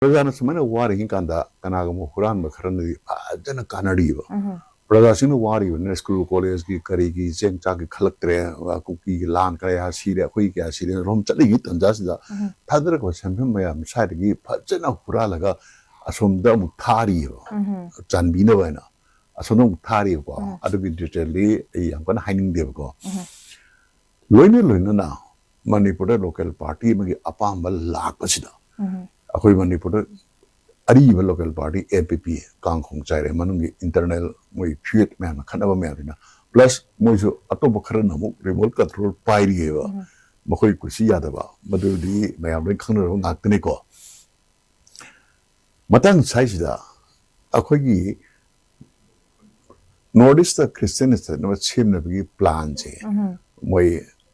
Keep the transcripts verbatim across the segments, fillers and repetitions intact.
ꯄ꯭ꯔꯖꯥꯅ ꯁꯨꯃꯥꯏꯅ ꯋꯥꯔꯤꯉꯩ ꯀꯥꯟꯗ ꯀꯅꯥꯒꯨꯝꯕ ꯍꯨꯔꯥꯟꯕ ꯈꯔꯅꯗꯤ ꯐꯖꯅ ꯀꯥꯟꯅꯔꯤꯕ꯫ ꯎꯝ꯫ ꯄ꯭ꯔꯖꯥꯁꯤꯡꯅ ꯋꯥꯔꯤꯕꯅꯤꯅ ꯁ꯭ꯀꯨꯜ ꯀꯣꯂꯦꯖꯀꯤ ꯀꯔꯤꯒꯤ ꯆꯦꯡ ꯆꯥꯛꯀꯤ ꯈꯜꯂꯛꯇ꯭ꯔꯦ, ꯀꯨꯀꯤꯒꯤ ꯂꯥꯟ ꯀꯌꯥ ꯁꯤꯔꯦ, ꯑꯩꯈꯣꯏ ꯀꯌꯥ ꯁꯤꯔꯦ, ꯔꯣꯝ ꯆꯠꯂꯤꯉꯩ ꯇꯟꯖꯥꯁꯤꯗ ꯎꯝ꯫ ꯊꯥꯗꯔꯛꯄ ꯁꯦꯟꯐꯝ ꯃꯌꯥꯝ ꯁ꯭ꯋꯥꯏꯗꯒꯤ ꯐꯖꯅ ꯍꯨꯔꯥꯜꯂꯒ ꯑꯁꯣꯝꯗ ꯑꯃꯨꯛ ꯊꯥꯔꯤꯑꯕ, ꯎꯝ꯫ ꯆꯥꯟꯕꯤꯅꯕ ꯍꯥꯏꯅ ꯑꯁꯣꯝꯗ ꯑꯃꯨꯛ ꯊꯥꯔꯤꯑꯕꯀꯣ꯫ ꯎꯝ꯫ ꯑꯗꯨꯒꯤ ꯗꯤꯇꯦꯜꯗꯤ ꯑꯩ ꯌꯥꯝ ꯀꯟꯅ ꯍꯥꯏꯅꯤꯡꯗꯦꯕꯀꯣ꯫ ꯎꯝ꯫ ꯂꯣꯏꯅ ꯂꯣꯏꯅꯅ ꯃꯅꯤꯄꯨꯔꯗ ꯂꯣꯀꯦꯜ ꯄꯥꯔꯇꯤ ꯑꯃꯒꯤ ꯑꯄꯥꯝꯕ ꯂꯥꯛꯄꯁꯤꯗ ꯎꯝ꯫ ꯑꯩꯈꯣꯏ ꯃꯅꯤꯄꯨꯔꯗ ꯑꯔꯤꯕ ꯂꯣꯀꯦꯜ ꯄꯥꯔꯇꯤ ꯑꯦꯟ ꯄꯤ ꯄꯤ, ꯀꯥꯡꯈꯣꯡ ꯆꯥꯏꯔꯦ, ꯃꯅꯨꯡꯒꯤ ꯏꯟꯇꯔꯅꯦꯜ ꯃꯣꯏ ꯐꯤꯌꯦꯠ ꯃꯌꯥꯝꯅ ꯈꯠꯅꯕ ꯃꯌꯥꯝꯁꯤꯅ, ꯄ꯭ꯂꯁ ꯃꯣꯏꯁꯨ ꯑꯇꯣꯞꯄ ꯈꯔꯅ ꯑꯃꯨꯛ ꯔꯤꯃꯣꯠ ꯀꯟꯇ꯭ꯔꯣꯜ ꯄꯥꯏꯔꯤꯑꯕ꯫ ꯎꯝ꯫ ꯃꯈꯣꯏ ꯀꯨꯁꯤ ꯌꯥꯗꯕ, ꯃꯗꯨꯗꯤ ꯃꯌꯥꯝ ꯂꯣꯏ ꯈꯪꯅꯔꯕ ꯉꯥꯛꯇꯅꯤꯀꯣ꯫ ꯃꯇꯥꯡ ꯁ꯭ꯋꯥꯏꯁꯤꯗ ꯑꯩꯈꯣꯏꯒꯤ ꯅꯣꯔꯠ ꯏꯁꯇ ꯈ꯭ꯔꯤꯁꯇꯤꯌꯥꯟ ꯁ꯭ꯇꯦꯠ ꯑꯃ ꯁꯦꯝꯅꯕꯒꯤ ꯄ꯭ꯂꯥꯟꯁꯦ ꯎꯝ꯫ ꯃꯣꯏ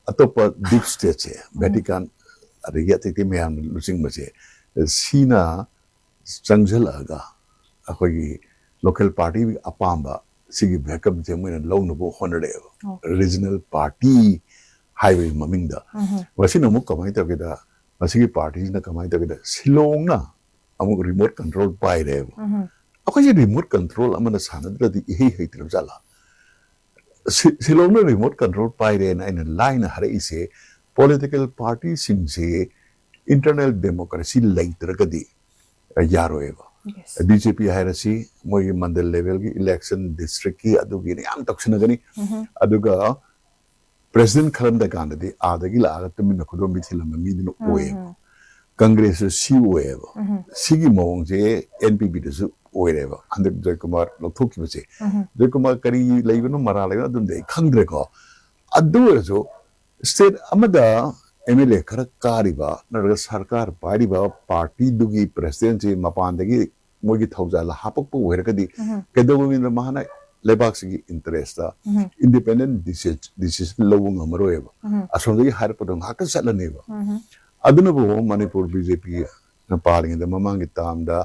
ꯑꯇꯣꯞꯄ ꯗꯤꯞ ꯁ꯭ꯇꯦꯠꯁꯦ, ꯎꯝ꯫ ꯚꯦꯇꯤꯀꯥꯟ, ꯑꯗꯒꯤ ꯑꯇꯩ ꯑꯇꯩ ꯃꯌꯥꯝꯅ ꯂꯨꯆꯤꯡꯕꯁꯦ, ꯁꯤꯅ ꯆꯪꯁꯤꯜꯂꯛꯑꯒ ꯑꯩꯈꯣꯏꯒꯤ ꯂꯣꯀꯦꯜ ꯄꯥꯔꯇꯤꯒꯤ ꯑꯄꯥꯝꯕ ꯁꯤꯒꯤ ꯕꯦꯛꯀꯞꯁꯦ ꯃꯣꯏꯅ ꯂꯧꯅꯕ ꯍꯣꯠꯅꯔꯛꯑꯦꯕ꯫ ꯑꯣ꯫ ꯔꯤꯖꯅꯦꯜ ꯄꯥꯔꯇꯤ ꯍꯥꯏꯕꯒꯤ ꯃꯃꯤꯡꯗ꯫ ꯎꯝ꯫ ꯃꯁꯤꯅ ꯑꯃꯨꯛ ꯀꯃꯥꯏꯅ ꯇꯧꯒꯦꯗ, ꯃꯁꯤꯒꯤ ꯄꯥꯔꯇꯤꯁꯤꯅ ꯀꯃꯥꯏꯅ ꯇꯧꯒꯦꯗ, ꯁꯤꯂꯣꯡꯅ ꯑꯃꯨꯛ ꯔꯤꯃꯣꯠ ꯀꯟꯇ꯭ꯔꯣꯜ ꯄꯥꯏꯔꯦꯕ꯫ ꯎꯝ꯫ ꯑꯩꯈꯣꯏꯁꯦ ꯔꯤꯃꯣꯠ ꯀꯟꯇ꯭ꯔꯣꯜ ꯑꯃꯅ ꯁꯥꯟꯅꯗ꯭ꯔꯗꯤ ꯏꯍꯩ ꯍꯩꯇ꯭ꯔꯕ ꯖꯥꯠꯂꯥ? ꯁꯤ-, ꯁꯤꯂꯣꯡꯅ ꯔꯤꯃꯣꯠ ꯀꯟꯇ꯭ꯔꯣꯜ ꯄꯥꯏꯔꯦꯅ ꯑꯩꯅ ꯂꯥꯏꯅ ꯍꯥꯏꯔꯛꯏꯁꯦ, ꯄꯣꯂꯤꯇꯤꯀꯦꯜ ꯄꯥꯔꯇꯤꯁꯤꯡꯁꯦ ꯏꯟꯇꯔꯅꯦꯜ ꯗꯦꯃꯣꯀ꯭ꯔꯦꯁꯤ ꯂꯩꯇ꯭ꯔꯒꯗꯤ ꯌꯥꯔꯣꯏꯕ꯫ ꯌꯦꯁ꯫ ꯕꯤ ꯖꯦ ꯄꯤ ꯍꯥꯏꯔꯁꯤ, ꯃꯣꯏꯒꯤ ꯃꯟꯗꯜ ꯂꯦꯚꯦꯜꯒꯤ ꯏꯂꯦꯛꯁꯟ, ꯗꯤꯁꯇ꯭ꯔꯤꯛꯀꯤ ꯑꯗꯨꯒꯤꯅ ꯌꯥꯝ ꯇꯧꯁꯤꯟꯅꯒꯅꯤ꯫ ꯎꯝ꯫ ꯑꯗꯨꯒ ꯄ꯭ꯔꯦꯁꯤꯗꯦꯟ ꯈꯜꯂꯝꯗ ꯀꯥꯟꯗꯗꯤ ꯑꯥꯗꯒꯤ ꯂꯥꯛꯑꯒ ꯇꯨꯃꯤꯟꯅ ꯈꯨꯗꯣꯝꯕꯤ ꯊꯤꯜꯂꯝꯕ ꯃꯤꯗꯨꯅ ꯎꯝ꯫ ꯑꯣꯏꯌꯦꯕ꯫ ꯀꯪꯒ꯭ꯔꯦꯁꯁꯨ ꯁꯤ ꯑꯣꯏꯌꯦꯕ꯫ ꯎꯝ꯫ ꯁꯤꯒꯤ ꯃꯑꯣꯡꯁꯦ ꯑꯦꯟ ꯄꯤ ꯄꯤꯗꯁꯨ ꯑꯣꯏꯔꯦꯕ꯫ ꯍꯟꯗꯛ ꯖꯣꯏꯀꯨꯃꯥꯔ ꯂꯧꯊꯣꯛꯈꯤꯕꯁꯦ꯫ ꯎꯝ꯫ ꯖꯣꯏꯀꯨꯃꯥꯔ ꯀꯔꯤ ꯂꯩꯕꯅꯣ, ꯃꯔꯥ ꯂꯩꯕꯅꯣ, ꯑꯗꯨꯝꯗꯤ ꯑꯩ ꯈꯪꯗ꯭ꯔꯦꯀꯣ꯫ ꯑꯗꯨ ꯑꯣꯏꯔꯁꯨ ꯁ꯭ꯇꯦꯠ ꯑꯃꯗ ꯑꯦꯝ ꯑꯦꯜ ꯑꯦ ꯈꯔ ꯀꯥꯔꯤꯕ ꯅꯠꯇ꯭ꯔꯒ ꯁꯔꯀꯥꯔ ꯄꯥꯏꯔꯤꯕ ꯄꯥꯔꯇꯤꯗꯨꯒꯤ ꯄ꯭ꯔꯦꯁꯤꯗꯦꯟꯁꯤ ꯃꯄꯥꯟꯗꯒꯤ ꯃꯣꯏꯒꯤ ꯊꯧꯖꯥꯜ ꯍꯥꯄꯛꯄ ꯑꯣꯏꯔꯒꯗꯤ ꯎꯝ꯫ ꯀꯩꯗꯧꯕ ꯃꯇꯝꯗ ꯃꯥꯅ ꯂꯩꯕꯥꯛꯁꯤꯒꯤ ꯏꯟꯇꯔꯦꯁꯇ ꯎꯝ꯫ ꯏꯟꯗꯤꯄꯦꯟꯗꯦꯟ ꯗꯤꯁꯤꯖꯟ ꯂꯧꯕ ꯉꯝꯃꯔꯣꯏꯕ꯫ ꯎꯝ꯫ ꯑꯁꯣꯝꯗꯒꯤ ꯍꯥꯏꯔꯛꯄꯗꯣ ꯉꯥꯛꯇ ꯆꯠꯂꯅꯦꯕ꯫ ꯎꯝ꯫ ꯑꯗꯨꯅꯕꯨ ꯃꯅꯤꯄꯨꯔ ꯕꯤ ꯖꯦ ꯄꯤꯅ ꯄꯥꯜꯂꯤꯉꯩꯗ ꯃꯃꯥꯡꯒꯤ ꯇꯥꯝꯗ,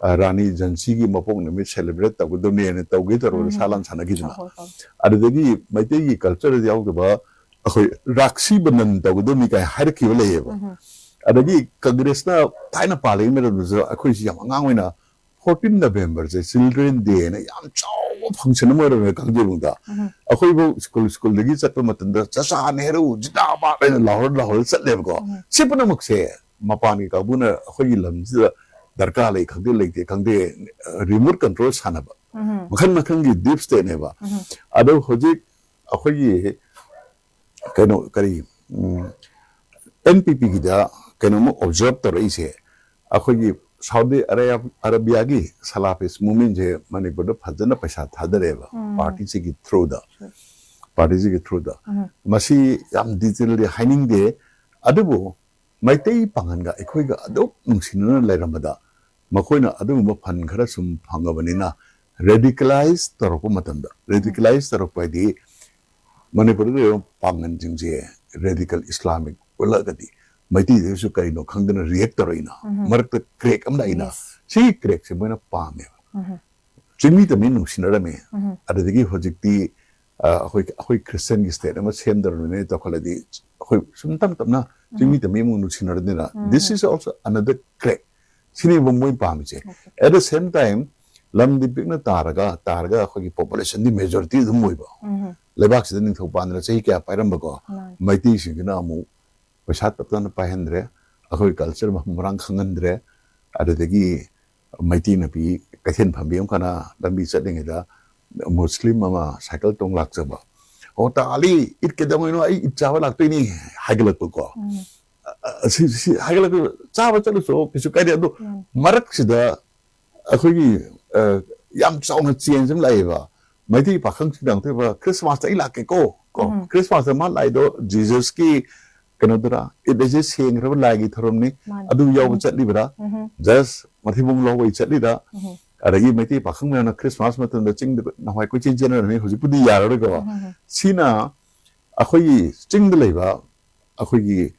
ꯑ, ꯔꯥꯅꯤ ꯖꯟꯁꯤꯒꯤ ꯃꯄꯣꯛ ꯅꯨꯃꯤꯠ ꯁꯦꯂꯦꯕ꯭ꯔꯦꯠ ꯇꯧꯒꯗꯕꯅꯦꯅ ꯇꯧꯒꯦ ꯇꯧꯔꯒ ꯎꯝ꯫ ꯁꯥ ꯂꯥꯟ ꯁꯥꯟꯅꯈꯤꯗꯅ꯫ ꯍꯣꯏ, ꯍꯣꯏ꯫ ꯑꯗꯨꯗꯒꯤ ꯃꯩꯇꯩꯒꯤ ꯀꯜꯆꯔꯗ ꯌꯥꯎꯗꯕ ꯑꯩꯈꯣꯏ ꯔꯥꯛꯁꯤ ꯕꯟꯙꯟ ꯇꯧꯒꯗꯕꯅꯤ ꯀꯥꯏ ꯍꯥꯏꯔꯛꯈꯤꯕ ꯂꯩꯌꯦꯕ꯫ ꯎꯝ꯫ ꯑꯗꯒꯤ ꯀꯪꯒ꯭ꯔꯦꯁꯅ ꯊꯥꯏꯅ ꯄꯥꯜꯂꯤꯉꯩ ꯃꯇꯝꯗꯁꯨ ꯑꯩꯈꯣꯏꯁꯤ ꯌꯥꯝ ꯑꯉꯥꯡ ꯑꯣꯏꯅ fourteen November ꯁꯦ Children Day ꯅ ꯌꯥꯝ ꯆꯥꯎꯕ function ꯑꯃ ꯑꯣꯏꯔꯝꯃꯦ ꯀꯥꯡꯖꯩꯕꯨꯡꯗ꯫ ꯎꯝ. ꯑꯩꯈꯣꯏꯐꯧ ꯁ꯭ꯀꯨꯜ ꯁ꯭ꯀꯨꯜꯗꯒꯤ ꯆꯠꯄ ꯃꯇꯝꯗ "ꯆꯆꯥ ꯅꯦꯍꯔꯨ ꯖꯤꯟꯗꯥꯕꯥꯗ" ꯍꯥꯏꯅ ꯂꯥꯎꯔ ꯂꯥꯎꯔ ꯆꯠꯂꯦꯕꯀꯣ꯫ ꯎꯝ. ꯁꯤ ꯄꯨꯝꯅꯃꯛꯁꯦ ꯃꯄꯥꯟꯒꯤ ꯀꯥꯡꯕꯨꯅ ꯑꯩꯈꯣꯏꯒꯤ ꯂꯝꯁꯤꯗ ꯗꯔꯀꯥꯔ ꯂꯩ ꯈꯪꯗꯦ ꯂꯩꯇꯦ ꯈꯪꯗꯦ, remote control ꯁꯥꯟꯅꯕ ꯎꯝ. ꯃꯈꯜ ꯃꯈꯜꯒꯤ deep state ꯅꯦꯕ꯫ ꯎꯝ. ꯑꯗꯣ ꯍꯧꯖꯤꯛ ꯑꯩꯈꯣꯏꯒꯤ ꯀꯩꯅꯣ ꯀꯔꯤ, ꯎꯝ, N P P ꯒꯤꯗ ꯀꯩꯅꯣꯝꯃ observe ꯇꯧꯔꯛꯏꯁꯦ, ꯑꯩꯈꯣꯏꯒꯤ ꯁꯥꯎꯗꯤ ꯑꯔꯥꯕꯤꯌꯥꯒꯤ ꯁꯂꯥꯐꯤꯁ movement ꯁꯦ ꯃꯅꯤꯄꯨꯔꯗ ꯐꯖꯅ ꯄꯩꯁꯥ ꯊꯥꯗꯔꯛꯑꯦꯕ, ꯎꯝ. party ꯁꯤꯒꯤ through ꯗ, Sure. party ꯁꯤꯒꯤ through ꯗ꯫ ꯎꯝ. ꯃꯁꯤ ꯌꯥꯝ detail ꯗꯤ ꯍꯥꯏꯅꯤꯡꯗꯦ, ꯑꯗꯨꯕꯨ ꯃꯩꯇꯩ ꯄꯥꯉꯜꯒ ꯑꯩꯈꯣꯏꯒ ꯑꯗꯨꯛ ꯅꯨꯡꯁꯤꯅꯅ ꯂꯩꯔꯝꯕꯗ ꯃꯈꯣꯏꯅ ꯑꯗꯨꯒꯨꯝꯕ fund ꯈꯔ ꯁꯨꯝ ꯐꯪꯉꯕꯅꯤꯅ radicalize ꯇꯧꯔꯛꯄ ꯃꯇꯝꯗ, radicalize ꯇꯧꯔꯛꯄ ꯍꯥꯏꯗꯤ ꯃꯅꯤꯄꯨꯔꯗ ꯂꯩꯔꯤꯕ ꯄꯥꯡꯒꯜꯁꯤꯡꯁꯦ radical Islamic ꯑꯣꯜꯂꯛꯑꯒꯗꯤ ꯃꯩꯇꯩꯗꯁꯨ ꯀꯔꯤꯅꯣ ꯈꯪꯗꯅ react ꯇꯧꯔꯛꯏꯅ, ꯎꯝ. ꯃꯔꯛꯇ crack ꯑꯃ ꯂꯥꯛꯏꯅ, Yes. ꯁꯤꯒꯤ crack ꯁꯦ ꯃꯣꯏꯅ ꯄꯥꯝꯃꯦꯕ꯫ ꯎꯝ. ꯆꯤꯡꯃꯤ ꯇꯝꯃꯤ ꯅꯨꯡꯁꯤꯅꯔꯝꯃꯦ꯫ ꯎꯝ. ꯑꯗꯨꯗꯒꯤ ꯍꯧꯖꯤꯛꯇꯤ, ꯑ, ꯑꯩꯈꯣꯏ, ꯑꯩꯈꯣꯏ Christian ꯒꯤ state ꯑꯃ ꯁꯦꯝꯗꯧꯔꯕꯅꯤꯅ ꯇꯧꯈꯠꯂꯗꯤ ꯑꯩꯈꯣꯏ ꯁꯨꯝ ꯇꯞ ꯇꯞꯅ ꯆꯤꯡꯃꯤ ꯇꯝꯃꯤ ꯑꯃꯨꯛ ꯅꯨꯡꯁꯤꯅꯔꯗꯅ, ꯎꯝ. this is also another crack. ꯁꯤꯅꯦꯕ ꯃꯣꯏ ꯄꯥꯝꯃꯤꯁꯦ꯫ Okay. At the same time, ꯂꯝꯗꯤ ꯄꯤꯛꯅ ꯇꯥꯔꯒ, ꯇꯥꯔꯒ ꯑꯩꯈꯣꯏꯒꯤ population ꯗꯤ majority ꯑꯗꯨꯝ ꯑꯣꯏꯕ꯫ ꯎꯝ. ꯂꯩꯕꯥꯛꯁꯤꯗ ꯅꯤꯡꯊꯧ ꯄꯥꯟꯗꯅ ꯆꯍꯤ ꯀꯌꯥ ꯄꯥꯏꯔꯝꯕꯀꯣ, ꯃꯥꯅꯤ. ꯃꯩꯇꯩꯁꯤꯡꯁꯤꯅ ꯑꯃꯨꯛ ꯄꯩꯁꯥ ꯇꯞ ꯇꯞꯅ ꯄꯥꯏꯍꯟꯗ꯭ꯔꯦ, ꯑꯩꯈꯣꯏ culture ꯃꯐꯝ ꯃꯔꯥꯡ ꯈꯪꯍꯟꯗ꯭ꯔꯦ, ꯑꯗꯨꯗꯒꯤ ꯃꯩꯇꯩ ꯅꯨꯄꯤ ꯀꯩꯊꯦꯜ ꯐꯝꯕꯤ ꯑꯃꯈꯛꯅ ꯂꯝꯕꯤ ꯆꯠꯂꯤꯉꯩꯗ ꯃꯨꯁꯂꯤꯝ ꯑꯃ cycle ꯇꯣꯡ ꯂꯥꯛꯆꯕ, "ꯑꯣ ꯇꯥ ꯑꯂꯤ, ꯏꯠ ꯀꯩꯗꯧꯉꯩꯅꯣ? ꯑꯩ ꯏꯠ ꯆꯥꯕ ꯂꯥꯛꯇꯣꯏꯅꯤ" ꯍꯥꯏꯒꯠꯂꯛꯄꯀꯣ꯫ ꯎꯝ. ꯑ, ꯁꯤ, ꯁꯤ ꯍꯥꯏꯒꯠꯂꯛꯄ, ꯆꯥꯕ ꯆꯠꯂꯨꯁꯨ ꯀꯩꯁꯨ ꯀꯥꯏꯗꯦ, ꯑꯗꯣ ꯎꯝ. ꯃꯔꯛꯁꯤꯗ ꯑꯩꯈꯣꯏꯒꯤ, ꯑ, ꯌꯥꯝ ꯆꯥꯎꯅ change ꯑꯃ ꯂꯥꯛꯑꯦꯕ꯫ ꯃꯩꯇꯩ ꯄꯥꯈꯪꯁꯤꯡꯅ ꯑꯃꯨꯛꯇꯣꯏꯕ, "Christmas ꯇ ꯑꯩ ꯂꯥꯛꯀꯦꯀꯣ", ꯀꯣ꯫ ꯎꯝ. Christmas ꯇ ꯃꯥ ꯂꯥꯛꯏꯗꯣ Jesus ꯀꯤ ꯀꯩꯅꯣꯗꯨꯔ, ꯏꯠ ꯑꯁꯤ ꯁꯦꯡꯈ꯭ꯔꯕ ꯂꯥꯏꯒꯤ ꯊꯧꯔꯝꯅꯤ, ꯃꯥꯅꯤ. ꯑꯗꯨ ꯌꯥꯎꯕ ꯎꯝ. ꯆꯠꯂꯤꯕ꯭ꯔꯥ? ꯎꯝ. Just ꯃꯊꯤꯕꯣꯡ ꯂꯧꯕꯩ ꯆꯠꯂꯤꯔꯥ? ꯎꯝ. ꯑꯗꯒꯤ ꯃꯩꯇꯩ ꯄꯥꯈꯪ ꯃꯌꯥꯝꯅ Christmas ꯃꯇꯝꯗ ꯆꯤꯡꯗ ꯅꯍꯥꯟꯋꯥꯏ ꯀꯣꯏꯆꯦꯟ ꯆꯦꯟꯅꯔꯝꯃꯤ, ꯍꯧꯖꯤꯛꯄꯨꯗꯤ ꯌꯥꯔꯔꯣꯏꯀꯣ꯫ ꯎꯝ. ꯁꯤꯅ ꯑꯩꯈꯣꯏꯒꯤ ꯆꯤꯡꯗ ꯂꯩꯕ ꯑꯩꯈꯣꯏꯒꯤ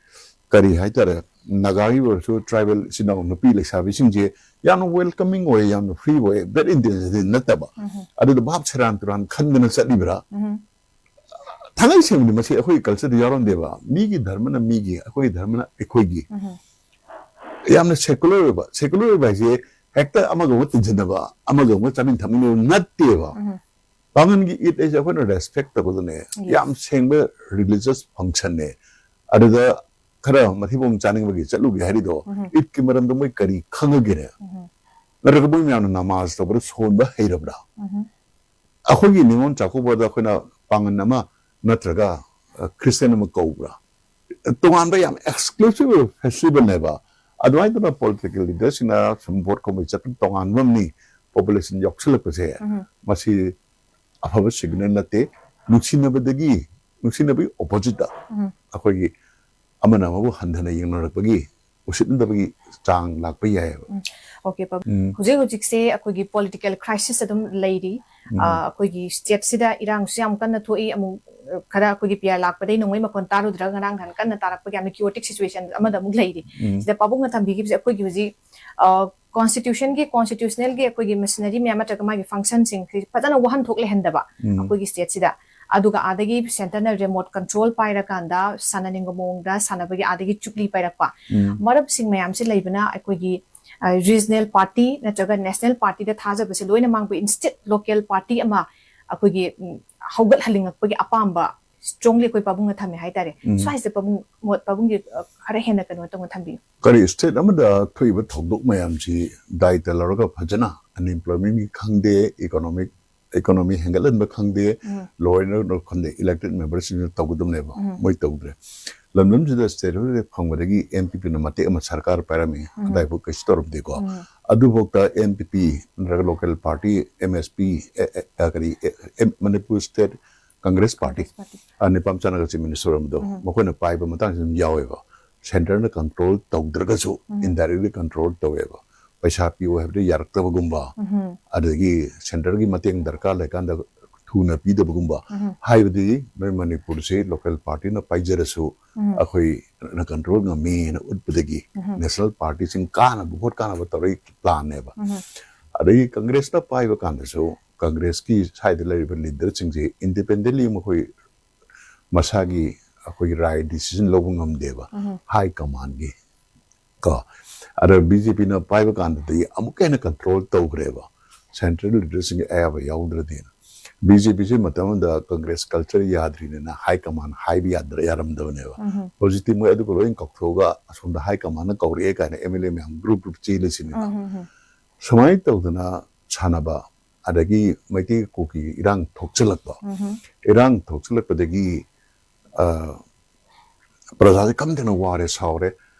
ꯀꯔꯤ ꯍꯥꯏꯇꯥꯔꯦ, ꯅꯥꯒꯥꯒꯤ ꯑꯣꯏꯔꯁꯨ tribal ꯏꯆꯤꯟ ꯏꯅꯥꯎ ꯅꯨꯄꯤ ꯂꯩꯁꯥꯕꯤꯁꯤꯡꯁꯦ ꯌꯥꯝꯅ welcoming ꯑꯣꯏ, ꯌꯥꯝꯅ free ꯑꯣꯏ, bad intention ꯗꯤ ꯅꯠꯇꯕ꯫ ꯎꯝ. ꯑꯗꯨꯗ ꯚꯥꯞ ꯁꯦꯔꯥꯟ ꯇꯨꯔꯥꯟ ꯈꯟꯗꯅ ꯆꯠꯂꯤꯕ꯭ꯔꯥ? ꯎꯝ. ꯊꯥꯡꯉꯩ ꯁꯦꯡꯕꯗꯤ ꯃꯁꯤ ꯑꯩꯈꯣꯏꯒꯤ cultureꯗ ꯌꯥꯎꯔꯝꯗꯦꯕ꯫ ꯃꯤꯒꯤ ꯙꯔꯃꯅ ꯃꯤꯒꯤ, ꯑꯩꯈꯣꯏꯒꯤ ꯙꯔꯃꯅ ꯑꯩꯈꯣꯏꯒꯤ꯫ ꯎꯝ꯫ ꯌꯥꯝꯅ secular ꯑꯣꯏꯕ, secular ꯑꯣꯏꯕ ꯍꯥꯏꯁꯦ ꯍꯦꯛꯇ ꯑꯃꯒ ꯑꯃꯒ ꯇꯤꯟꯁꯤꯟꯅꯕ, ꯑꯃꯒ ꯑꯃꯒ ꯆꯥꯃꯤꯟ ꯊꯛꯃꯤꯟꯅꯕ ꯅꯠꯇꯦꯕ꯫ ꯎꯝ꯫ ꯄꯥꯡꯒꯜꯒꯤ ꯏꯠ ꯍꯥꯏꯁꯦ ꯑꯩꯈꯣꯏꯅ respect ꯇꯧꯒꯗꯕꯅꯦ꯫ ꯌꯥꯝ ꯁꯦꯡꯕ religious functionꯅꯦ꯫ ꯑꯗꯨꯗ ꯈꯔ ꯃꯊꯤꯕꯣꯡ ꯆꯥꯅꯤꯡꯕꯒꯤ ꯆꯠꯂꯨꯒꯦ ꯍꯥꯏꯔꯤꯗꯣ, ꯎꯝ꯫ ꯏꯠꯀꯤ ꯃꯔꯝꯗ ꯃꯣꯏ ꯀꯔꯤ ꯈꯪꯉꯒꯦꯅꯦ? ꯎꯝ꯫ ꯅꯠꯇ꯭ꯔꯒ ꯃꯣꯏ ꯃꯌꯥꯝꯅ ꯅꯃꯥꯖ ꯇꯧꯕꯗ ꯁꯣꯟꯕ ꯍꯩꯔꯕ꯭ꯔꯥ? ꯎꯝ꯫ ꯑꯩꯈꯣꯏꯒꯤ ꯅꯤꯉꯣꯜ ꯆꯥꯛꯀꯧꯕꯗ ꯑꯩꯈꯣꯏꯅ ꯄꯥꯡꯒꯜ ꯑꯃ ꯅꯠꯇ꯭ꯔꯒ, ꯑ, Christian ꯑꯃ ꯀꯧꯕ꯭ꯔꯥ? ꯇꯣꯉꯥꯟꯕ ꯌꯥꯝ exclusive ꯑꯣꯏꯕ festivalꯅꯦꯕ꯫ ꯑꯗꯨꯃꯥꯏꯅ ꯇꯧꯅ political leaderꯁꯤꯡꯅ ꯁꯨꯝ vote ꯈꯣꯝꯕꯩ ꯆꯠꯄ ꯇꯣꯉꯥꯟꯕ ꯑꯃꯅꯤ, population ꯌꯥꯎꯁꯜꯂꯛꯄꯁꯦ꯫ ꯎꯝ꯫ ꯃꯁꯤ ꯑꯐꯕ signal ꯅꯠꯇꯦ꯫ ꯅꯨꯡꯁꯤꯅꯕꯗꯒꯤ, ꯅꯨꯡꯁꯤꯅꯕꯒꯤ oppositeꯇ ꯎꯝ꯫ ꯑꯩꯈꯣꯏꯒꯤ ꯑꯃꯅ ꯑꯃꯕꯨ ꯍꯟꯊꯅ ꯌꯦꯡꯅꯔꯛꯄꯒꯤ, ꯎꯁꯤꯠꯅꯗꯕꯒꯤ ꯆꯥꯡ ꯂꯥꯛꯄ ꯌꯥꯏꯑꯕ꯫ Okay, ꯄꯥꯕꯨꯡ꯫ ꯎꯝ꯫ ꯍꯧꯖꯤꯛ ꯍꯧꯖꯤꯛꯁꯦ ꯑꯩꯈꯣꯏꯒꯤ political crisis ꯑꯗꯨꯝ ꯂꯩꯔꯤ꯫ ꯎꯝ꯫ ꯑ, ꯑꯩꯈꯣꯏꯒꯤ stateꯁꯤꯗ ꯏꯔꯥꯡꯁꯨ ꯌꯥꯝ ꯀꯟꯅ ꯊꯣꯛꯏ꯫ ꯑꯃꯨꯛ, ꯑ, ꯈꯔ ꯑꯩꯈꯣꯏꯒꯤ P R ꯂꯥꯛꯄꯗꯩ ꯅꯣꯡꯃꯩ ꯃꯈꯣꯟ ꯇꯥꯔꯨꯗ꯭ꯔꯒ ꯉꯔꯥꯡ ꯅꯍꯥꯟ ꯀꯟꯅ ꯇꯥꯔꯛꯄꯒꯤ ꯌꯥꯝꯅ chaotic situation ꯑꯃꯗ ꯑꯃꯨꯛ ꯂꯩꯔꯤ꯫ ꯎꯝ꯫ ꯁꯤꯗ ꯄꯥꯕꯨꯡꯅ ꯊꯝꯕꯤꯈꯤꯕꯁꯦ ꯑꯩꯈꯣꯏꯒꯤ ꯍꯧꯖꯤꯛ, ꯑ, constitutionꯒꯤ, constitutionalꯒꯤ ꯑꯩꯈꯣꯏꯒꯤ machinery ꯃꯌꯥꯝ ꯅꯠꯇ꯭ꯔꯒ ꯃꯥꯒꯤ functionꯁꯤꯡꯁꯤ ꯐꯖꯅ ꯋꯥꯍꯟꯊꯣꯛ ꯂꯩꯍꯟꯗꯕ ꯎꯝ꯫ ꯑꯩꯈꯣꯏꯒꯤ stateꯁꯤꯗ꯫ ꯑꯗꯨꯒ ꯑꯥꯗꯒꯤ centreꯅ remote control ꯄꯥꯏꯔꯀꯥꯟꯗ ꯁꯥꯟꯅꯅꯤꯡꯕ ꯃꯑꯣꯡꯗ ꯁꯥꯟꯅꯕꯒꯤ ꯑꯥꯗꯒꯤ ꯆꯨꯞꯂꯤ ꯄꯥꯏꯔꯛꯄ꯫ ꯎꯝ꯫ ꯃꯔꯝꯁꯤꯡ ꯃꯌꯥꯝꯁꯦ ꯂꯩꯕꯅ ꯑꯩꯈꯣꯏꯒꯤ, ꯑ, regional party ꯅꯠꯇ꯭ꯔꯒ national partyꯗ ꯊꯥꯖꯕꯁꯦ ꯂꯣꯏꯅ ꯃꯥꯡꯕ, instead local party ꯑꯃ ꯑꯩꯈꯣꯏꯒꯤ, ꯎꯝ, ꯍꯧꯒꯠꯍꯜꯂꯤꯉꯛꯄꯒꯤ ꯑꯄꯥꯝꯕ strongly ꯑꯩꯈꯣꯏ ꯄꯥꯕꯨꯡꯅ ꯊꯝꯃꯦ ꯍꯥꯏꯇꯥꯔꯦ꯫ ꯎꯝ꯫ ꯁ꯭ꯋꯥꯏꯁꯤꯗ ꯄꯥꯕꯨꯡ, ꯃꯣꯠ ꯄꯥꯕꯨꯡꯒꯤ, ꯑ, ꯈꯔ ꯍꯦꯟꯅ ꯀꯩꯅꯣ ꯇꯧꯅ ꯊꯝꯕꯤꯌꯨ꯫ ꯀꯔꯤ state ꯑꯃꯗ ꯊꯣꯛꯏꯕ ꯊꯧꯗꯣꯛ ꯃꯌꯥꯝꯁꯤ ꯗꯥꯏꯇ ꯂꯧꯔꯒ ꯐꯖꯅ unemploymentꯀꯤ ꯈꯪꯗꯦ, economic, economy ꯍꯦꯟꯒꯠꯍꯟꯕ ꯈꯪꯗꯦ, ꯎꯝ꯫ law and order ꯈꯪꯗꯦ, elected memberꯁꯤꯡꯅ ꯇꯧꯒꯗꯕꯅꯦꯕ꯫ ꯎꯝ꯫ ꯃꯣꯏ ꯇꯧꯗ꯭ꯔꯦ꯫ ꯂꯝꯗꯝꯁꯤꯗ statehood ꯐꯪꯕꯗꯒꯤ NPPꯅ ꯃꯇꯦꯛ ꯑꯃ ꯁꯔꯀꯥꯔ ꯄꯥꯏꯔꯝꯃꯤ꯫ ꯎꯝ꯫ ꯑꯗꯥꯏꯐꯥꯎ ꯀꯩꯁꯨ ꯇꯧꯔꯝꯗꯦꯀꯣ꯫ ꯎꯝ꯫ ꯑꯗꯨꯐꯥꯎꯗ NPP ꯅꯠꯇ꯭ꯔꯒ local party, MSP, ꯑꯦ, ꯑꯦ, ꯑ, ꯀꯔꯤ, ꯑꯦ, ꯑꯦ, Manipur State Congress Party, Congress Party꯫ ꯑ, ꯅꯤꯄꯥꯝ ꯆꯥꯅꯒ Chief Minister ꯑꯣꯏꯔꯝꯕꯗꯣ, ꯎꯝ꯫ ꯃꯈꯣꯏꯅ ꯄꯥꯏꯕ ꯃꯇꯥꯡꯁꯤ ꯑꯗꯨꯝ ꯌꯥꯎꯋꯦꯕ꯫ Centreꯅ control ꯇꯧꯗ꯭ꯔꯒꯁꯨ ꯎꯝ꯫ indirectly control ꯇꯧꯋꯦꯕ꯫ ꯄꯩꯁꯥ ꯄꯤꯌꯨ ꯍꯥꯏꯕꯗ ꯌꯥꯔꯛꯇꯕꯒꯨꯝꯕ, ꯎꯝ꯫ ꯑꯗꯒꯤ centreꯒꯤ ꯃꯇꯦꯡ ꯗꯔꯀꯥꯔ ꯂꯩꯀꯥꯟꯗ ꯊꯨꯅ ꯄꯤꯗꯕꯒꯨꯝꯕ, ꯎꯝ꯫ ꯍꯥꯏꯕꯗꯤ ꯅꯣꯏ ꯃꯅꯤꯄꯨꯔꯁꯤ local partyꯅ ꯄꯥꯏꯖꯔꯁꯨ ꯎꯝ꯫ ꯑꯩꯈꯣꯏꯅ control ꯉꯝꯃꯤꯅ ꯎꯠꯄꯗꯒꯤ ꯎꯝ꯫ national partyꯁꯤꯡ ꯀꯥꯟꯅꯕ, vote ꯀꯥꯟꯅꯕ ꯇꯧꯔꯛꯏ planꯅꯦꯕ꯫ ꯎꯝ꯫ ꯑꯗꯒꯤ Congressꯅ ꯄꯥꯏꯕ ꯀꯥꯟꯗꯁꯨ Congressꯀꯤ ꯁ꯭ꯋꯥꯏꯗ ꯂꯩꯔꯤꯕ leaderꯁꯤꯡꯁꯤ independently ꯃꯈꯣꯏ ꯃꯁꯥꯒꯤ ꯑꯩꯈꯣꯏꯒꯤ ꯔꯥꯏ ꯗꯤꯁꯤꯖꯟ ꯂꯧꯕ ꯉꯝꯗꯦꯕ꯫ ꯎꯝ꯫ ꯍꯥꯏ ꯀꯃꯥꯟꯒꯤ ꯀꯣ꯫ ꯑꯗ ꯕꯤ ꯖꯦ ꯄꯤꯅ ꯄꯥꯏꯕ ꯀꯥꯟꯗꯗꯤ ꯑꯃꯨꯛꯀ ꯍꯦꯟꯅ ꯀꯟꯇ꯭ꯔꯣꯜ ꯇꯧꯈ꯭ꯔꯦꯕ꯫ ꯁꯦꯟꯇ꯭ꯔꯦꯜ ꯂꯤꯗꯔꯁꯤꯡꯒꯤ ꯑꯌꯥꯕ ꯌꯥꯎꯗ꯭ꯔꯗꯤꯅ꯫ ꯕꯤ ꯖꯦ ꯄꯤꯁꯦ ꯃꯇꯝ ꯑꯃꯗ ꯀꯪꯒ꯭ꯔꯦꯁ ꯀꯜꯆꯔ ꯌꯥꯗ꯭ꯔꯤꯅꯤꯅ ꯍꯥꯏ ꯀꯃꯥꯟ ꯍꯥꯏꯕ ꯌꯥꯗ꯭ꯔ-, ꯌꯥꯔꯝꯗꯕꯅꯦꯕ꯫ ꯎꯝ꯫ ꯍꯧꯖꯤꯛꯇꯤ ꯃꯣꯏ ꯑꯗꯨꯒ ꯂꯣꯏ ꯀꯥꯎꯊꯣꯛꯑꯒ ꯑꯁꯣꯝꯗ ꯍꯥꯏ ꯀꯃꯥꯟꯅ ꯀꯧꯔꯛꯑꯦ ꯀꯥꯏꯅ ꯑꯦꯝ ꯑꯦꯜ ꯑꯦ ꯃꯌꯥꯝ ꯒ꯭ꯔꯨꯞ ꯒ꯭ꯔꯨꯞ ꯆꯦꯜꯂꯤꯁꯤꯅꯦꯕ꯫ ꯎꯝ, ꯎꯝ, ꯎꯝ꯫ ꯁꯨꯃꯥꯏꯅ ꯇꯧꯗꯅ ꯁꯥꯟꯅꯕ, ꯑꯗꯒꯤ ꯃꯩꯇꯩ ꯀꯨꯀꯤꯒꯤ ꯏꯔꯥꯡ ꯊꯣꯛꯆꯤꯜꯂꯛꯄ꯫ ꯎꯝ꯫ ꯏꯔꯥꯡ ꯊꯣꯛꯆꯤꯜꯂꯛꯄꯗꯒꯤ, ꯑ, ꯄ꯭ꯔꯖꯥꯁꯦ ꯀꯝꯗꯅ ꯋꯥꯔꯦ, ꯁꯥꯎꯔꯦ꯫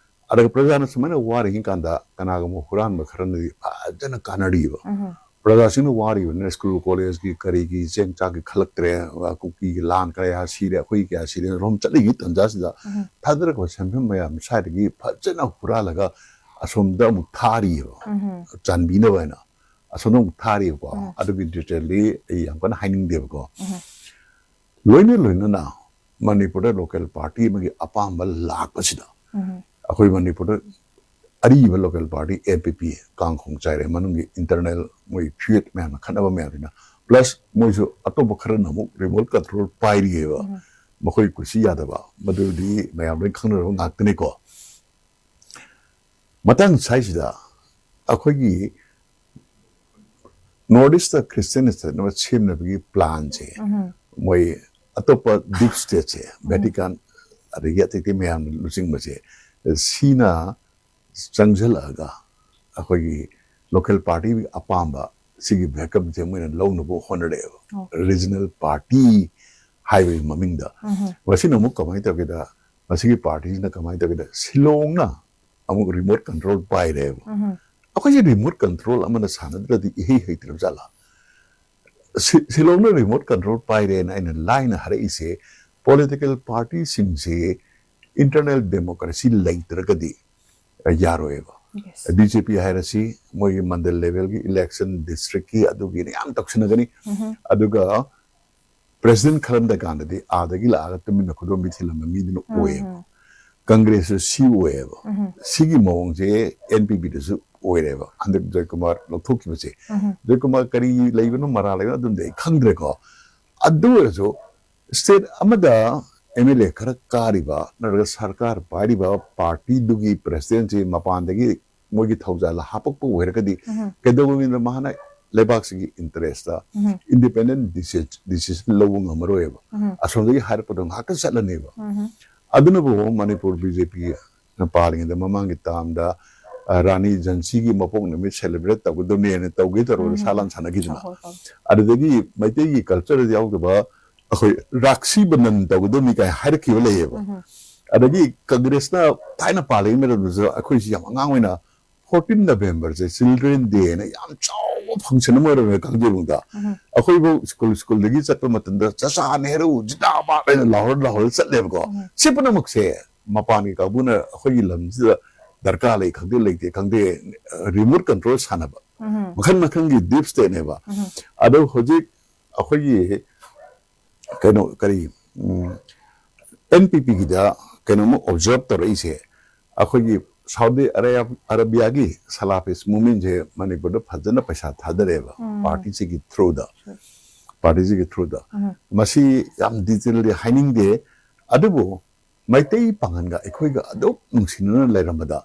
ꯑꯗꯨꯒ ꯄ꯭ꯔꯖꯥꯅ ꯁꯨꯃꯥꯏꯅ ꯋꯥꯔꯤꯉꯩ ꯀꯥꯟꯗ ꯀꯅꯥꯒꯨꯝꯕ ꯍꯨꯔꯥꯟꯕ ꯈꯔꯅꯗꯤ ꯐꯖꯅ ꯀꯥꯟꯅꯔꯤꯕ꯫ ꯎꯝ꯫ ꯄ꯭ꯔꯖꯥꯁꯤꯡꯅ ꯋꯥꯔꯤꯕꯅꯤꯅ ꯁ꯭ꯀꯨꯜ ꯀꯣꯂꯦꯖꯀꯤ ꯀꯔꯤꯒꯤ ꯆꯦꯡ ꯆꯥꯛꯀꯤ ꯈꯜꯂꯛꯇ꯭ꯔꯦ, ꯀꯨꯀꯤꯒꯤ ꯂꯥꯟ ꯀꯌꯥ ꯁꯤꯔꯦ, ꯑꯩꯈꯣꯏ ꯀꯌꯥ ꯁꯤꯔꯦ, ꯔꯣꯝ ꯆꯠꯂꯤꯉꯩ ꯇꯟꯖꯥꯁꯤꯗ ꯎꯝ꯫ ꯊꯥꯗꯔꯛꯄ ꯁꯦꯟꯐꯝ ꯃꯌꯥꯝ ꯁ꯭ꯋꯥꯏꯗꯒꯤ ꯐꯖꯅ ꯍꯨꯔꯥꯜꯂꯒ ꯑꯁꯣꯝꯗ ꯑꯃꯨꯛ ꯊꯥꯔꯤꯑꯕ, ꯎꯝ꯫ ꯆꯥꯟꯕꯤꯅꯕ ꯍꯥꯏꯅ ꯑꯁꯣꯝꯗ ꯑꯃꯨꯛ ꯊꯥꯔꯤꯑꯕꯀꯣ꯫ ꯎꯝ꯫ ꯑꯗꯨꯒꯤ ꯗꯤꯇꯦꯜꯗꯤ ꯑꯩ ꯌꯥꯝ ꯀꯟꯅ ꯍꯥꯏꯅꯤꯡꯗꯦꯕꯀꯣ꯫ ꯎꯝ꯫ ꯂꯣꯏꯅ ꯂꯣꯏꯅꯅ ꯃꯅꯤꯄꯨꯔꯗ ꯂꯣꯀꯦꯜ ꯄꯥꯔꯇꯤ ꯑꯃꯒꯤ ꯑꯄꯥꯝꯕ ꯂꯥꯛꯄꯁꯤꯗ ꯎꯝ꯫ ꯑꯩꯈꯣꯏ ꯃꯅꯤꯄꯨꯔꯗ ꯑꯔꯤꯕ ꯂꯣꯀꯦꯜ ꯄꯥꯔꯇꯤ ꯑꯦꯟ ꯄꯤ ꯄꯤ, ꯀꯥꯡꯈꯣꯡ ꯆꯥꯏꯔꯦ ꯃꯅꯨꯡꯒꯤ ꯏꯟꯇꯔꯅꯦꯜ ꯃꯣꯏ ꯐꯤꯌꯦꯠ ꯃꯌꯥꯝꯅ ꯈꯠꯅꯕ ꯃꯌꯥꯝꯁꯤꯅ, ꯄ꯭ꯂꯁ ꯃꯣꯏꯁꯨ ꯑꯇꯣꯞꯄ ꯈꯔꯅ ꯑꯃꯨꯛ ꯔꯤꯃꯣꯠ ꯀꯟꯇ꯭ꯔꯣꯜ ꯄꯥꯏꯔꯤꯑꯕ꯫ ꯎꯝ꯫ ꯃꯈꯣꯏ ꯀꯨꯁꯤ ꯌꯥꯗꯕ, ꯃꯗꯨꯗꯤ ꯃꯌꯥꯝ ꯂꯣꯏ ꯈꯪꯅꯔꯕ ꯉꯥꯛꯇꯅꯤꯀꯣ꯫ ꯃꯇꯥꯡ ꯁ꯭ꯋꯥꯏꯁꯤꯗ ꯑꯩꯈꯣꯏꯒꯤ ꯅꯣꯔꯠ ꯏꯁꯇ ꯈ꯭ꯔꯤꯁꯇꯤꯌꯟ ꯁ꯭ꯇꯦꯠ ꯑꯃ ꯁꯦꯝꯅꯕꯒꯤ ꯄ꯭ꯂꯥꯟꯁꯦ ꯎꯝ꯫ ꯃꯣꯏ ꯑꯇꯣꯞꯄ ꯗꯤꯞ ꯁ꯭ꯇꯦꯠꯁꯦ, ꯎꯝ꯫ ꯚꯦꯇꯤꯀꯥꯟ, ꯑꯗꯒꯤ ꯑꯇꯩ ꯑꯇꯩ ꯃꯌꯥꯝ ꯂꯨꯆꯤꯡꯕꯁꯦ, ꯁꯤꯅ ꯆꯪꯁꯤꯜꯂꯛꯑꯒ ꯑꯩꯈꯣꯏꯒꯤ ꯂꯣꯀꯦꯜ ꯄꯥꯔꯇꯤꯒꯤ ꯑꯄꯥꯝꯕ ꯁꯤꯒꯤ ꯕꯦꯛꯀꯞꯁꯦ ꯃꯣꯏꯅ ꯂꯧꯅꯕ ꯍꯣꯠꯅꯔꯛꯑꯦꯕ꯫ ꯑꯣ꯫ ꯔꯤꯖꯅꯦꯜ ꯄꯥꯔꯇꯤ ꯍꯥꯏꯕꯒꯤ ꯃꯃꯤꯡꯗ꯫ ꯎꯝ꯫ ꯃꯁꯤꯅ ꯑꯃꯨꯛ ꯀꯃꯥꯏꯅ ꯇꯧꯒꯦꯗ, ꯃꯁꯤꯒꯤ ꯄꯥꯔꯇꯤꯁꯤꯅ ꯀꯃꯥꯏꯅ ꯇꯧꯒꯦꯗ, ꯁꯤꯂꯣꯡꯅ ꯑꯃꯨꯛ ꯔꯤꯃꯣꯠ ꯀꯟꯇ꯭ꯔꯣꯜ ꯄꯥꯏꯔꯦꯕ꯫ ꯎꯝ꯫ ꯑꯩꯈꯣꯏꯁꯦ ꯔꯤꯃꯣꯠ ꯀꯟꯇ꯭ꯔꯣꯜ ꯑꯃꯅ ꯁꯥꯟꯅꯗ꯭ꯔꯗꯤ ꯏꯍꯩ ꯍꯩꯇ꯭ꯔꯕ ꯖꯥꯠꯂꯥ? ꯁꯤ-, ꯁꯤꯂꯣꯡꯅ ꯔꯤꯃꯣꯠ ꯀꯟꯇ꯭ꯔꯣꯜ ꯄꯥꯏꯔꯦꯅ ꯑꯩꯅ ꯂꯥꯏꯅ ꯍꯥꯏꯔꯛꯏꯁꯦ, ꯄꯣꯂꯤꯇꯤꯀꯦꯜ ꯄꯥꯔꯇꯤꯁꯤꯡꯁꯦ ꯏꯟꯇꯔꯅꯦꯜ ꯗꯦꯃꯣꯀ꯭ꯔꯦꯁꯤ ꯂꯩꯇ꯭ꯔꯒꯗꯤ ꯌꯥꯔꯣꯏꯕ꯫ ꯌꯦꯁ꯫ ꯕꯤ ꯖꯦ ꯄꯤ ꯍꯥꯏꯔꯁꯤ, ꯃꯣꯏꯒꯤ ꯃꯟꯗꯜ ꯂꯦꯚꯦꯜꯒꯤ ꯏꯂꯦꯛꯁꯟ, ꯗꯤꯁꯇ꯭ꯔꯤꯛꯀꯤ, ꯑꯗꯨꯒꯤꯅ ꯌꯥꯝ ꯇꯧꯁꯤꯟꯅꯒꯅꯤ꯫ ꯎꯝ꯫ ꯑꯗꯨꯒ ꯄ꯭ꯔꯦꯁꯤꯗꯦꯟ ꯈꯜꯂꯝꯗ ꯀꯥꯟꯗꯗꯤ ꯑꯥꯗꯒꯤ ꯂꯥꯛꯑꯒ ꯇꯨꯃꯤꯟꯅ ꯈꯨꯗꯣꯝꯕꯤ ꯊꯤꯜꯂꯝꯕ ꯃꯤꯗꯨꯅ ꯎꯝ꯫ ꯑꯣꯏꯌꯦꯕ꯫ ꯀꯪꯒ꯭ꯔꯦꯁꯁꯨ ꯁꯤ ꯑꯣꯏꯌꯦꯕ꯫ ꯎꯝ꯫ ꯁꯤꯒꯤ ꯃꯑꯣꯡꯁꯦ ꯑꯦꯟ ꯄꯤ ꯄꯤꯗꯁꯨ ꯑꯣꯏꯔꯦꯕ꯫ ꯍꯟꯗꯛ ꯖꯣꯏꯀꯨꯃꯥꯔ ꯂꯧꯊꯣꯛꯈꯤꯕꯁꯦ꯫ ꯎꯝ꯫ ꯖꯣꯏꯀꯨꯃꯥꯔ ꯀꯔꯤ ꯂꯩꯕꯅꯣ, ꯃꯔꯥ ꯂꯩꯕꯅꯣ, ꯑꯗꯨꯝꯗꯤ ꯑꯩ ꯈꯪꯗ꯭ꯔꯦꯀꯣ꯫ ꯑꯗꯨ ꯑꯣꯏꯔꯁꯨ ꯁ꯭ꯇꯦꯠ ꯑꯃꯗ ꯑꯦꯝ ꯑꯦꯜ ꯑꯦ ꯈꯔ ꯀꯥꯔꯤꯕ ꯅꯠꯇ꯭ꯔꯒ ꯁꯔꯀꯥꯔ ꯄꯥꯏꯔꯤꯕ ꯄꯥꯔꯇꯤꯗꯨꯒꯤ ꯄ꯭ꯔꯦꯁꯤꯗꯦꯟꯁꯤ ꯃꯄꯥꯟꯗꯒꯤ ꯃꯣꯏꯒꯤ ꯊꯧꯖꯥꯜ ꯍꯥꯄꯛꯄ ꯑꯣꯏꯔꯒꯗꯤ, ꯎꯝ꯫ ꯀꯩꯗꯧꯕ ꯃꯤꯅꯣ ꯃꯥꯅ ꯂꯩꯕꯥꯛꯁꯤꯒꯤ ꯏꯟꯇꯔꯦꯁꯇ ꯎꯝ꯫ ꯏꯟꯗꯤꯄꯦꯟꯗꯦꯟ ꯗꯤꯁꯤꯖꯟ ꯂꯧꯕ ꯉꯝꯃꯔꯣꯏꯕ꯫ ꯎꯝ꯫ ꯑꯁꯣꯝꯗꯒꯤ ꯍꯥꯏꯔꯛꯄꯗꯣ ꯉꯥꯛꯇ ꯆꯠꯂꯅꯦꯕ꯫ ꯎꯝ꯫ ꯑꯗꯨꯅꯕꯨ ꯃꯅꯤꯄꯨꯔ ꯕꯤ ꯖꯦ ꯄꯤꯅ ꯄꯥꯜꯂꯤꯉꯩꯗ ꯃꯃꯥꯡꯒꯤ ꯇꯥꯝꯗ, ꯑ, ꯔꯥꯅꯤ ꯖꯟꯁꯤꯒꯤ ꯃꯄꯣꯛ ꯅꯨꯃꯤꯠ ꯁꯦꯂꯦꯕ꯭ꯔꯦꯠ ꯇꯧꯒꯗꯕꯅꯦꯅ ꯇꯧꯒꯦ ꯇꯧꯔꯒ ꯎꯝ꯫ ꯁꯥ ꯂꯥꯟ ꯁꯥꯟꯅꯈꯤꯗꯅ꯫ ꯍꯣꯏ, ꯍꯣꯏ꯫ ꯑꯗꯨꯗꯒꯤ ꯃꯩꯇꯩꯒꯤ ꯀꯜꯆꯔꯗ ꯌꯥꯎꯗꯕ ꯑꯩꯈꯣꯏ ꯔꯥꯛꯁꯤ ꯕꯟꯗꯟ ꯇꯧꯒꯗꯕꯅꯤ ꯀꯥꯏꯅ ꯍꯥꯏꯔꯛꯈꯤꯕ ꯂꯩꯌꯦꯕ꯫ ꯎꯝ꯫ ꯑꯗꯒꯤ ꯀꯪꯒ꯭ꯔꯦꯁꯅ ꯊꯥꯏꯅ ꯄꯥꯜꯂꯤꯉꯩ ꯃꯇꯝꯗꯁꯨ ꯑꯩꯈꯣꯏꯁꯤ ꯌꯥꯝ ꯑꯉꯥꯡ ꯑꯣꯏꯅ ꯐꯣꯔꯇꯤꯟ ꯅꯕꯦꯝꯕꯔꯁꯦ ꯆꯤꯜꯗ꯭ꯔꯦꯟ ꯗꯦꯅ ꯌꯥꯝ ꯆꯥꯎꯕ ꯐꯪꯁꯟ ꯑꯃ ꯑꯣꯏꯔꯝꯃꯦ ꯀꯥꯡꯖꯩꯕꯨꯡꯗ꯫ ꯎꯝ꯫ ꯑꯩꯈꯣꯏꯕꯨ ꯁ꯭ꯀꯨꯜ, ꯁ꯭ꯀꯨꯜꯗꯒꯤ ꯆꯠꯄ ꯃꯇꯝꯗ "ꯆꯆꯥ ꯅꯦꯍꯔꯨ ꯖꯤꯟꯗꯥꯕꯥꯗ" ꯍꯥꯏꯅ ꯂꯥꯎꯔ ꯂꯥꯎꯔ ꯆꯠꯂꯦꯕꯀꯣ꯫ ꯎꯝ꯫ ꯁꯤ ꯄꯨꯝꯅꯃꯛꯁꯦ ꯃꯄꯥꯟꯒꯤ ꯀꯥꯡꯕꯨꯅ ꯑꯩꯈꯣꯏꯒꯤ ꯂꯝꯁꯤꯗ ꯗꯔꯀꯥꯔ ꯂꯩ ꯈꯪꯗꯦ, ꯂꯩꯇꯦ ꯈꯪꯗꯦ, ꯔꯤꯃꯣꯠ ꯀꯟꯇ꯭ꯔꯣꯜ ꯁꯥꯟꯅꯕ꯫ ꯎꯝ꯫ ꯃꯈꯜ ꯃꯈꯜꯒꯤ ꯗꯤꯞ ꯁ꯭ꯇꯦꯠꯅꯦꯕ꯫ ꯎꯝ꯫ ꯑꯗꯣ ꯍꯧꯖꯤꯛ ꯑꯩꯈꯣꯏꯒꯤ ꯀꯩꯅꯣ, ꯀꯔꯤ, ꯎꯝ, ꯑꯦꯟ ꯄꯤ ꯄꯤꯒꯤꯗ ꯀꯩꯅꯣꯝꯃ ꯑꯣꯕꯖꯔꯕ ꯇꯧꯔꯛꯏꯁꯦ, ꯑꯩꯈꯣꯏꯒꯤ ꯁꯥꯎꯗꯤ ꯑꯔꯥꯕꯤꯌꯥꯒꯤ ꯁꯂꯥꯐꯤꯁ ꯃꯨꯚꯃꯦꯟꯁꯦ ꯃꯅꯤꯄꯨꯔꯗ ꯐꯖꯅ ꯄꯩꯁꯥ ꯊꯥꯗꯔꯛꯑꯦꯕ, ꯎꯝ꯫ ꯄꯥꯔꯇꯤꯁꯤꯒꯤ ꯊ꯭ꯔꯨꯗ, ꯁꯨꯔ꯫ ꯄꯥꯔꯇꯤꯁꯤꯒꯤ ꯊ꯭ꯔꯨꯗ꯫ ꯎꯝ꯫ ꯃꯁꯤ ꯌꯥꯝ ꯗꯤꯇꯦꯜꯗꯤ ꯍꯥꯏꯅꯤꯡꯗꯦ, ꯑꯗꯨꯕꯨ ꯃꯩꯇꯩ ꯄꯥꯉꯜꯒ ꯑꯩꯈꯣꯏꯒ ꯑꯗꯨꯛ ꯅꯨꯡꯁꯤꯅꯅ ꯂꯩꯔꯝꯕꯗ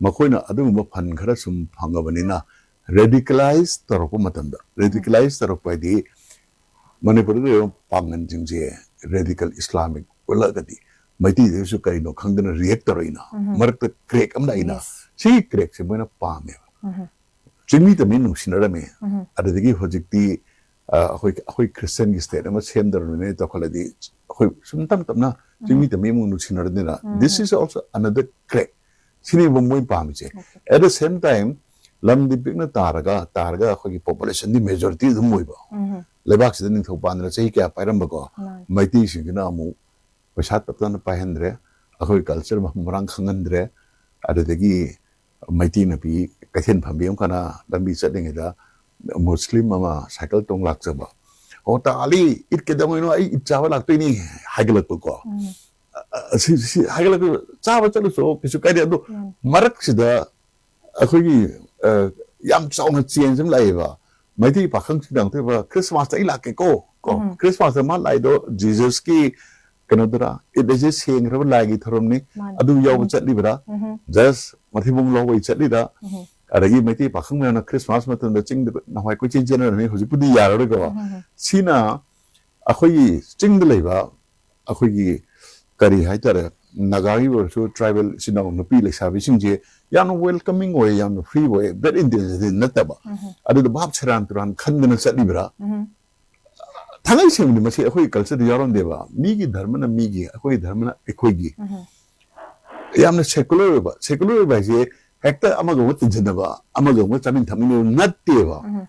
ꯃꯈꯣꯏꯅ ꯑꯗꯨꯒꯨꯝꯕ ꯐꯟ ꯈꯔ ꯁꯨꯝ ꯐꯪꯉꯕꯅꯤꯅ ꯔꯦꯗꯤꯀꯦꯂꯥꯏꯁ ꯇꯧꯔꯛꯄ ꯃꯇꯝꯗ, ꯔꯦꯗꯤꯀꯦꯂꯥꯏꯁ ꯇꯧꯔꯛꯄ ꯍꯥꯏꯗꯤ ꯃꯅꯤꯄꯨꯔꯗ ꯂꯩꯔꯤꯕ ꯄꯥꯡꯒꯜꯁꯤꯡꯁꯦ ꯔꯦꯗꯤꯀꯦꯜ ꯏꯁꯂꯥꯃꯤꯛ ꯑꯣꯜꯂꯛꯑꯒꯗꯤ ꯃꯩꯇꯩꯗꯁꯨ ꯀꯔꯤꯅꯣ ꯈꯪꯗꯅ ꯔꯤꯌꯦꯛ ꯇꯧꯔꯛꯏꯅ, ꯎꯝ꯫ ꯃꯔꯛꯇ ꯀ꯭ꯔꯦꯛ ꯑꯃ ꯂꯥꯛꯏꯅ, ꯌꯦꯁ꯫ ꯁꯤꯒꯤ ꯀ꯭ꯔꯦꯛꯁꯦ ꯃꯣꯏꯅ ꯄꯥꯝꯃꯦꯕ꯫ ꯎꯝ꯫ ꯆꯤꯡꯃꯤ ꯇꯝꯃꯤ ꯅꯨꯡꯁꯤꯅꯔꯝꯃꯦ꯫ ꯎꯝ꯫ ꯑꯗꯨꯗꯒꯤ ꯍꯧꯖꯤꯛꯇꯤ, ꯑ, ꯑꯩꯈꯣꯏ, ꯑꯩꯈꯣꯏ ꯈ꯭ꯔꯤꯁꯇꯤꯌꯟꯒꯤ ꯁ꯭ꯇꯦꯠ ꯑꯃ ꯁꯦꯝꯗꯧꯔꯕꯅꯤꯅ ꯇꯧꯈꯠꯂꯗꯤ ꯑꯩꯈꯣꯏ ꯁꯨꯝ ꯇꯞ ꯇꯞꯅ ꯆꯤꯡꯃꯤ ꯇꯝꯃꯤ ꯑꯃꯨꯛ ꯅꯨꯡꯁꯤꯅꯔꯗꯅ, ꯎꯝ꯫ This is also another crack꯫ ꯁꯤꯅꯦꯕ ꯃꯣꯏ ꯄꯥꯝꯃꯤꯁꯦ꯫ Okay. At the same time, ꯂꯝꯗꯤ ꯄꯤꯛꯅ ꯇꯥꯔꯒ, ꯇꯥꯔꯒ ꯑꯩꯈꯣꯏꯒꯤ ꯄꯣꯄꯨꯂꯦꯁꯟꯗꯤ ꯃꯦꯖꯣꯔꯤꯇꯤ ꯑꯗꯨꯝ ꯑꯣꯏꯕ꯫ ꯎꯝ꯫ ꯂꯩꯕꯥꯛꯁꯤꯗ ꯅꯤꯡꯊꯧ ꯄꯥꯟꯗꯅ ꯆꯍꯤ ꯀꯌꯥ ꯄꯥꯏꯔꯝꯕꯀꯣ, ꯃꯥꯅꯤ꯫ ꯃꯩꯇꯩꯁꯤꯡꯁꯤꯅ ꯑꯃꯨꯛ ꯄꯩꯁꯥ ꯇꯞ ꯇꯞꯅ ꯄꯥꯏꯍꯟꯗ꯭ꯔꯦ, ꯑꯩꯈꯣꯏ ꯀꯜꯆꯔ ꯃꯐꯝ ꯃꯔꯥꯡ ꯈꯪꯍꯟꯗ꯭ꯔꯦ, ꯑꯗꯨꯗꯒꯤ ꯃꯩꯇꯩ ꯅꯨꯄꯤ ꯀꯩꯊꯦꯜ ꯐꯝꯕꯤ ꯑꯃꯈꯛꯅ ꯂꯝꯕꯤ ꯆꯠꯂꯤꯉꯩꯗ ꯃꯨꯁꯂꯤꯝ ꯑꯃ ꯁꯥꯏꯀꯜ ꯇꯣꯡ ꯂꯥꯛꯆꯕ, "ꯑꯣ, ꯇꯥ ꯑꯂꯤ, ꯏꯠ ꯀꯩꯗꯧꯉꯩꯅꯣ? ꯑꯩ ꯏꯠ ꯆꯥꯕ ꯂꯥꯛꯇꯣꯏꯅꯤ" ꯍꯥꯏꯒꯠꯂꯛꯄꯀꯣ꯫ ꯎꯝ꯫ ꯑ, ꯑ, ꯁꯤ, ꯁꯤ ꯍꯥꯏꯒꯠꯂꯛꯄ, "ꯆꯥꯕ ꯆꯠꯂꯨꯆꯣ, ꯀꯩꯁꯨ ꯀꯥꯏꯗꯦ", ꯑꯗꯣ ꯎꯝ꯫ ꯃꯔꯛꯁꯤꯗ ꯑꯩꯈꯣꯏꯒꯤ, ꯑ, ꯌꯥꯝ ꯆꯥꯎꯅ ꯆꯦꯟꯖ ꯑꯃ ꯂꯥꯛꯑꯦꯕ꯫ ꯃꯩꯇꯩ ꯄꯥꯈꯪꯁꯤꯡꯅ ꯑꯃꯨꯛꯇꯣꯏꯕ, "ꯈ꯭ꯔꯤꯁꯃꯥꯁꯇ ꯑꯩ ꯂꯥꯛꯀꯦꯀꯣ", ꯀꯣ꯫ ꯎꯝ꯫ ꯈ꯭ꯔꯤꯁꯃꯥꯁꯇ ꯃꯥ ꯂꯥꯛꯏꯗꯣ ꯖꯤꯖꯁꯀꯤ ꯀꯩꯅꯣꯗꯨꯔꯥ? ꯏꯠ ꯑꯁꯦ ꯁꯦꯡꯈ꯭ꯔꯕ ꯂꯥꯏꯒꯤ ꯊꯧꯔꯝꯅꯤ, ꯃꯥꯅꯤ꯫ ꯑꯗꯨ ꯌꯥꯎꯕ ꯎꯝ꯫ ꯆꯠꯂꯤꯕ꯭ꯔꯥ? ꯎꯝ꯫ ꯖꯁ ꯃꯊꯤꯕꯣꯡ ꯂꯧꯕꯒꯤ ꯆꯠꯂꯤꯔꯥ? ꯎꯝ꯫ ꯑꯗꯒꯤ ꯃꯩꯇꯩ ꯄꯥꯈꯪ ꯃꯌꯥꯝꯅ ꯈ꯭ꯔꯤꯁꯃꯥꯁ ꯃꯇꯝꯗ ꯆꯤꯡꯗ ꯅꯍꯥꯟꯋꯥꯏ ꯀꯣꯏꯆꯦꯟ ꯆꯦꯟꯅꯔꯝꯃꯤ, ꯍꯧꯖꯤꯛꯄꯨꯗꯤ ꯌꯥꯔꯔꯣꯏꯀꯣ꯫ ꯎꯝ꯫ ꯁꯤꯅ ꯑꯩꯈꯣꯏꯒꯤ ꯆꯤꯡꯗ ꯂꯩꯕ ꯑꯩꯈꯣꯏꯒꯤ ꯀꯔꯤ ꯍꯥꯏꯇꯥꯔꯦ, ꯅꯥꯒꯥꯒꯤ ꯑꯣꯏꯔꯁꯨ ꯇ꯭ꯔꯥꯏꯕꯦꯜ ꯏꯆꯤꯟ ꯏꯅꯥꯎ ꯅꯨꯄꯤ ꯂꯩꯁꯥꯕꯤꯁꯤꯡꯁꯦ ꯌꯥꯝꯅ ꯋꯦꯜꯀꯃꯤꯡ ꯑꯣꯏ, ꯌꯥꯝꯅ ꯐ꯭ꯔꯤ ꯑꯣꯏ, ꯕꯦꯠ ꯏꯟꯇꯦꯟꯁꯟꯗꯤ ꯅꯠꯇꯕ꯫ ꯎꯝ꯫ ꯑꯗꯨꯗ ꯚꯥꯞ ꯁꯦꯔꯥꯟ ꯇꯨꯔꯥꯟ ꯈꯟꯗꯅ ꯆꯠꯂꯤꯕ꯭ꯔꯥ? ꯎꯝ꯫ ꯊꯥꯡꯉꯩ ꯁꯦꯡꯕꯗꯤ ꯃꯁꯤ ꯑꯩꯈꯣꯏ ꯀꯜꯆꯔꯗ ꯌꯥꯎꯔꯝꯗꯦꯕ꯫ ꯃꯤꯒꯤ ꯙꯔꯃꯅ ꯃꯤꯒꯤ, ꯑꯩꯈꯣꯏꯒꯤ ꯙꯔꯃꯅ ꯑꯩꯈꯣꯏꯒꯤ꯫ ꯎꯝ꯫ ꯌꯥꯝꯅ ꯁꯦꯀꯨꯂꯔ ꯑꯣꯏꯕ, ꯁꯦꯀꯨꯂꯔ ꯑꯣꯏꯕ ꯍꯥꯏꯁꯦ ꯍꯦꯛꯇ ꯑꯃꯒ ꯑꯃꯒ ꯇꯤꯟꯁꯤꯟꯅꯕ, ꯑꯃꯒ ꯑꯃꯒ ꯆꯥꯃꯤꯟ ꯊꯛꯃꯤꯟꯅꯕ ꯅꯠꯇꯦꯕ꯫ ꯎꯝ꯫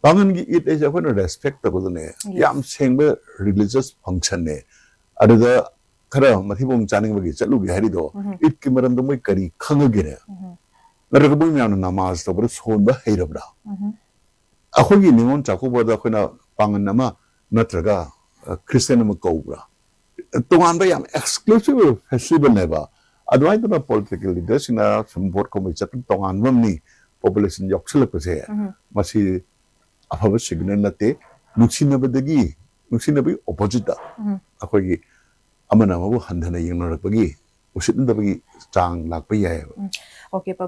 ꯄꯥꯡꯒꯟꯒꯤ ꯏꯠ ꯍꯥꯏꯁꯦ ꯑꯩꯈꯣꯏꯅ ꯔꯦꯁꯄꯦꯛ ꯇꯧꯒꯗꯕꯅꯦ꯫ Yes. ꯌꯥꯝ ꯁꯦꯡꯕ ꯔꯤꯂꯤꯖꯁ ꯐꯪꯁꯟꯅꯦ꯫ ꯑꯗꯨꯗ ꯈꯔ ꯃꯊꯤꯕꯣꯡ ꯆꯥꯅꯤꯡꯕꯒꯤ ꯆꯠꯂꯨꯒꯦ ꯍꯥꯏꯔꯤꯗꯣ, ꯎꯝ꯫ ꯏꯠꯀꯤ ꯃꯔꯝꯗ ꯃꯣꯏ ꯀꯔꯤ ꯈꯪꯉꯒꯦꯅꯦ? ꯎꯝ꯫ ꯅꯠꯇ꯭ꯔꯒ ꯃꯣꯏ ꯃꯌꯥꯝꯅ ꯅꯃꯥꯖ ꯇꯧꯕꯗ ꯁꯣꯟꯕ ꯍꯩꯔꯕ꯭ꯔꯥ? ꯎꯝ꯫ ꯑꯩꯈꯣꯏꯒꯤ ꯅꯤꯉꯣꯜ ꯆꯥꯛꯀꯧꯕꯗ ꯑꯩꯈꯣꯏꯅ ꯄꯥꯡꯒꯟ ꯑꯃ ꯅꯠꯇ꯭ꯔꯒ, ꯑ, ꯈ꯭ꯔꯤꯁꯇꯦꯟ ꯑꯃ ꯀꯧꯕ꯭ꯔꯥ? ꯇꯣꯉꯥꯟꯕ ꯌꯥꯝ ꯑꯦꯛꯁꯀ꯭ꯂꯨꯁꯤꯚ ꯑꯣꯏꯕ ꯐꯦꯁꯇꯤꯚꯦꯜꯅꯦꯕ꯫ ꯑꯗꯨꯃꯥꯏꯅ ꯇꯧꯅ ꯄꯣꯂꯤꯇꯤꯀꯦꯜ ꯂꯤꯗꯔꯁꯤꯡꯅ ꯁꯨꯝ ꯚꯣꯠ ꯈꯣꯝꯕꯩ ꯆꯠꯄ ꯇꯣꯉꯥꯟꯕ ꯑꯃꯅꯤ꯫ ꯄꯣꯄꯨꯂꯦꯁꯟ ꯌꯥꯎꯁꯜꯂꯛꯄꯁꯦ, ꯎꯝ꯫ ꯃꯁꯤ ꯑꯐꯕ ꯁꯤꯒꯅꯦꯜ ꯅꯠꯇꯦ꯫ ꯅꯨꯡꯁꯤꯅꯕꯗꯒꯤ, ꯅꯨꯡꯁꯤꯅꯕꯒꯤ ꯑꯣꯄꯣꯖꯤꯠꯇ ꯎꯝ꯫ ꯑꯩꯈꯣꯏꯒꯤ ꯑꯃꯅ ꯑꯃꯕꯨ ꯍꯟꯊꯅ ꯌꯦꯡꯅꯔꯛꯄꯒꯤ, ꯎꯁꯤꯠꯅꯗꯕꯒꯤ ꯆꯥꯡ ꯂꯥꯛꯄ ꯌꯥꯏꯑꯕ꯫ Okay, ꯄꯥꯕꯨꯡ꯫